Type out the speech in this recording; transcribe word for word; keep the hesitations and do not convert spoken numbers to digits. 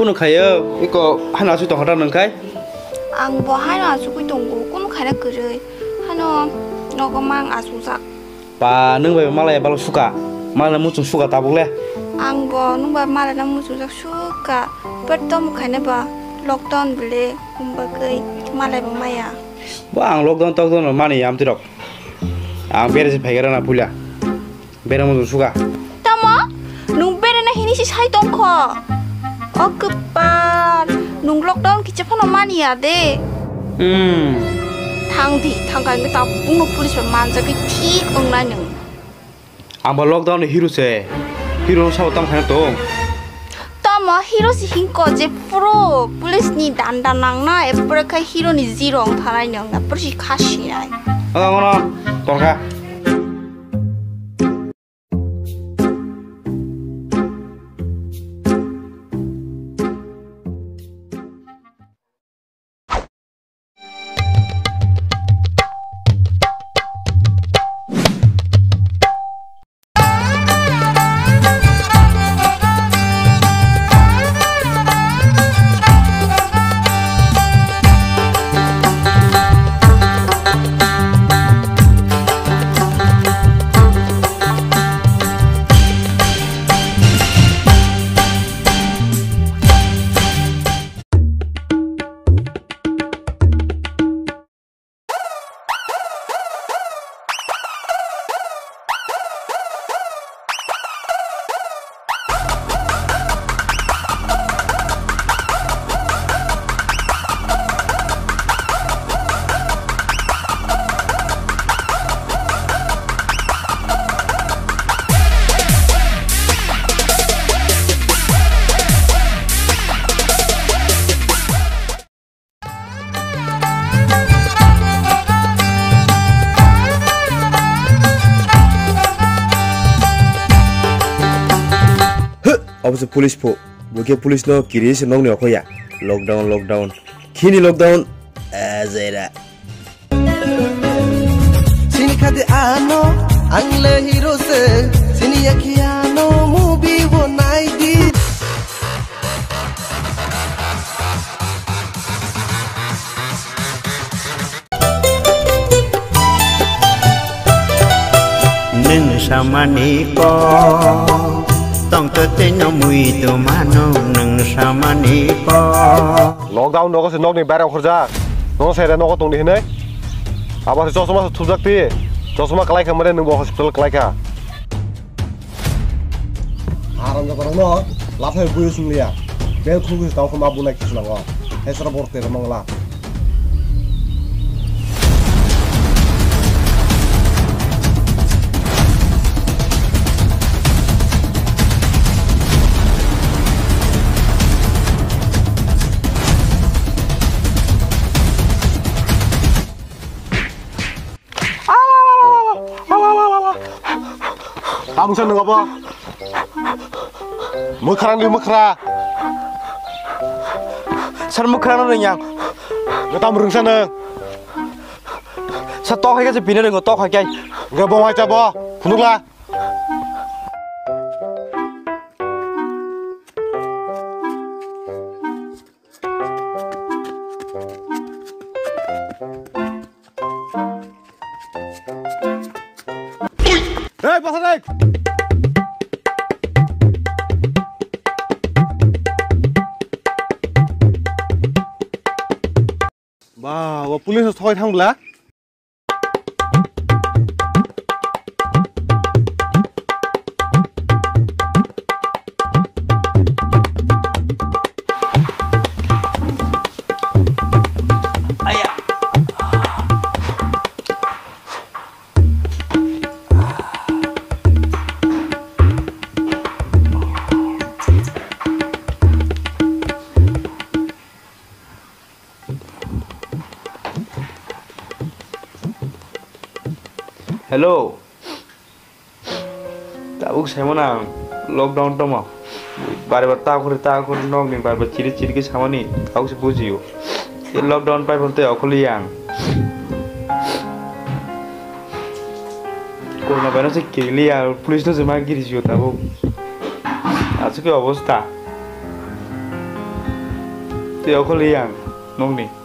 Kunu khayo, iko hano asuk tongkha ta nwng khai? Ang bo hano asugwi tongo, kunu khaina kwrwi. Hano nogo mang asukjak. Pa, nwng bai malai balok suka. Malai muchung suka tabuk le. Ang bo nwng bai malai na muchung jak suka. But tom khaina ba lockdown bele, hum bagwi malai bo maya. Bo ang lockdown tokdown mani amtirok. Ang bere se phaigara na puila. Bere muchung suka. Tamo? Nwng bere na hini si sai tongkho. O kwpal, nwng lockdown kicha phano mani ya de. Hmm. Thang di, thang kha, ta bungno police bai manjak khe thik wngnai nwng. Ang ba lockdown ni hero se. Hero sabo tamo khaina tong. Tamo hero si hingko je pro police ni danda nangna, epore khai hero ni zero wng thanai nwng, epore si kha sinai. Ang ngono tongkha. Huh, obo se police pho. Bo khe police no kiri se nokni okho ya. Lockdown, lockdown. Khini lockdown. Ajera. Sini khadi ano, ang le hero se. Sini yakhi ano, movie bo nai di. Nwng samani kok, tongtwtwino mui tongmano nwng samani kok. Lockdown nogo se nokni baire ongkhorjak. Nono sere nogo tongdi hinwi. Abo se chosma se thupjak ti. Chosma kwlai kha mane nwng bo hospital kwlai kha. Haram jaga rokno laphai buyo sungliya. Bel khulku se tao khama bunai kisu nango. Hesra bor tera mangla. Tamo sa nung apa? Mukhrang di mukhra. Sir mukhrang nung yang. Ngetam rung sana. Sa tok hai ka je pina nung tok hai kai. Nge bom hai chabo. Phunukla. Hey, basa dai. Ba, o police thoi thang bla. Hello. Tabuk saimano ang lockdown tongma. Bare bare ta khori ta khori nokni bare bare chiri chiri khe samani tabuk se bujio. E lockdown pai phone tei okholi yang. Corona virus se kegli ya police no se ma giri jio tabuk. Asuk khe obostha. Tei okhorli ang nokni